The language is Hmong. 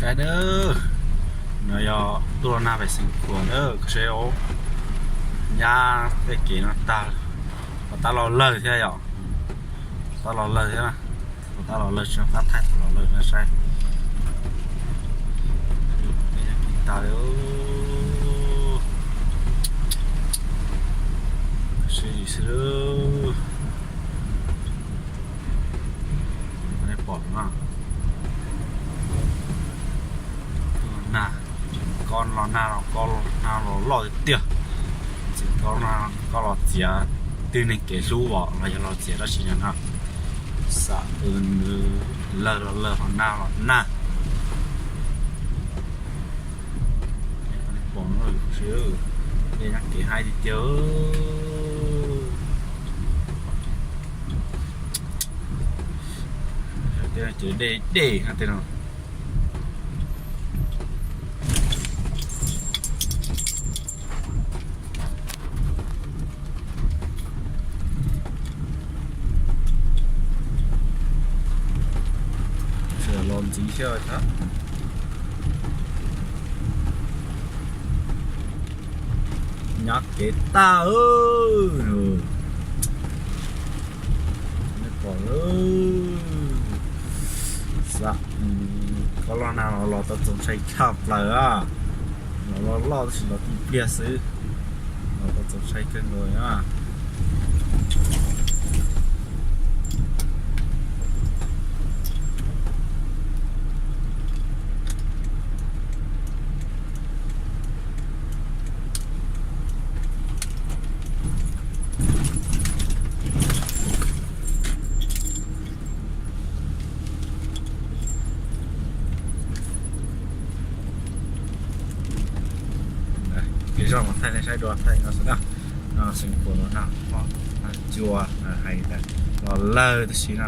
Saib nawb, no yog tuaj los nag pem Xeev Khuam nawb, koj saib os, nyab tej kev no tag, pom tab los lawg thiab yom, pom tab los lawg thiab na, pom tab los lawg tsis pab thaij thaum los lawg na saib. Tag li, sib xwb, nej pom no na. Nag, koj los nag los koj los nag los loj tiag tiag. Txiv koj, koj los txiav twg neeg kev hlub os los yog los txiav dab tsi no na? Xam, lawg los lawg, ho nag los nag. Pom no, dej nyob kev haib tiag tiag. Tej no ces dej dej no tej no. Sawv daws los ntxiv thiab. Nyob kev tag. Nej pom lawm, xam, koj los nag los los tau txaus ntshai tshaj plaws a. Los loj loj tab sis los tib pliag xwb, los tau txaus ntshai kawg nkaus na. Kev zog mas thaij nej saib dua, thaij no xwb na. No Xeev Khuam no na, cua hais tias los lawg tab sis no.